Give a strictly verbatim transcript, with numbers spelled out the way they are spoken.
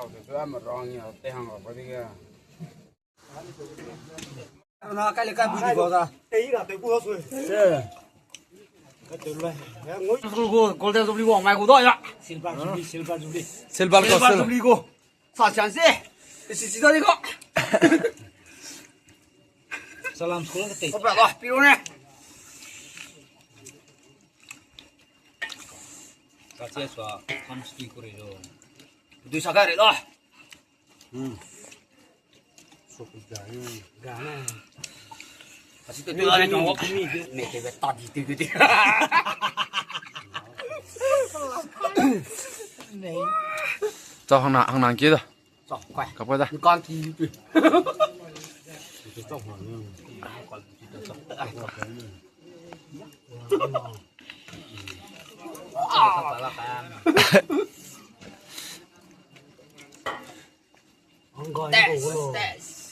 Te hang ba di ga. Na kai le kai bu di go da. Te i ra te bu ho sui. Se. Ka te le. Ya ngoi. Go, Golden Jubilee go, mai go da ya. Silver Jubilee, Silver Jubilee. Silver ko, Silver sil- Jubilee go. Sa chan se. Isi si da ni ko. Salam school ka te. Ko pa ba, pi ro ne. Ka che sua, ham sti ko re lo. Du sa ka re lo. Hmm. Suk ja ni. Ga na. Asi te tu la ne jong. Mi de. Ne te be ta di te ge de. Nei. Chau hang na, hang na ki da. Chau, kai. Ka pa da. Ni kan ki tu. Chau hang ni. Test, test.